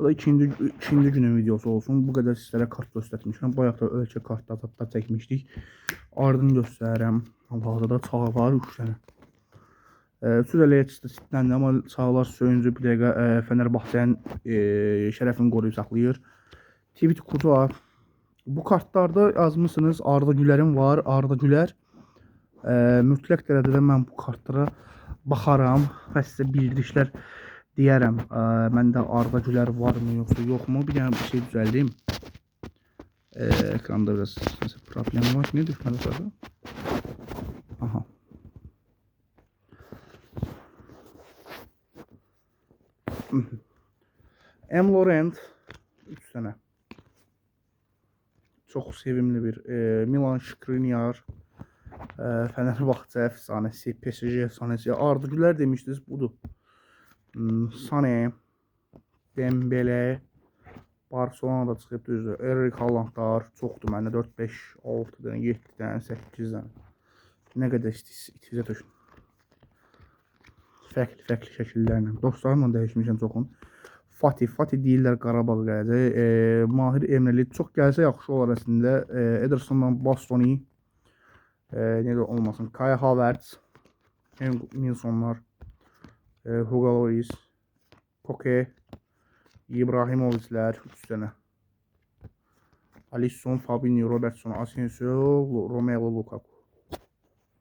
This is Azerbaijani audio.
Bu da ikinci günün videosu olsun. Bu qədər sizlərə kart göstərmişəm. Bayaq da ölkə kartları da çəkmişdik. Ardını göstərirəm. Hal-hazırda Çağlar 3 dənə. Üçü də Leicester City-dəndir, amma Çağlar söyüncü bir dəqiqə Fenerbahçenin şərəfini qoruyub saxlayır. Tweet Kutu. Bu kartlarda yazmışsınız Arda Güler'in var. Arda Güler. Mütləq dərəcədə mən bu kartlara baxaram və sizə bildirişlər deyərəm. Məndə Arda Güler varmı yoxsa yoxmu? Bir dənə bir şey düzəldim. Ekranda biraz nəsə problem var. Niyə düşmədi aşağı? Aha. M. Laurent 3 dənə. Çox sevimli bir Milan Skriniar, Fenerbahçe əfsanəsi, PSG əfsanəsi. Arda Güler demişdiniz, budur. Sané, Dembele, Barcelona'da çıxıb düzdür. Erling Haalandlar çoxdur məndə 4, 5, 6 dənə, 7 dənə, 8 dənə. Nə qədər istəyirsiniz itinizə tökün. Fərqli-fərqli şəkillərlə. Dostlarımla dəyişmişəm çoxun. Fatih, Fatih deyirlər Qarabağa gələcək. Mahir Emreli çox gəlsə yaxşı olar əslində. Edersondan Bastoni, necə olmasın. Kai Havertz, Minsonlar, Hugo Lloris, Koke, İbrahimoviclər 3 dənə. Alisson, Fabinho, Robertson, Asensio, Romelu Lukaku.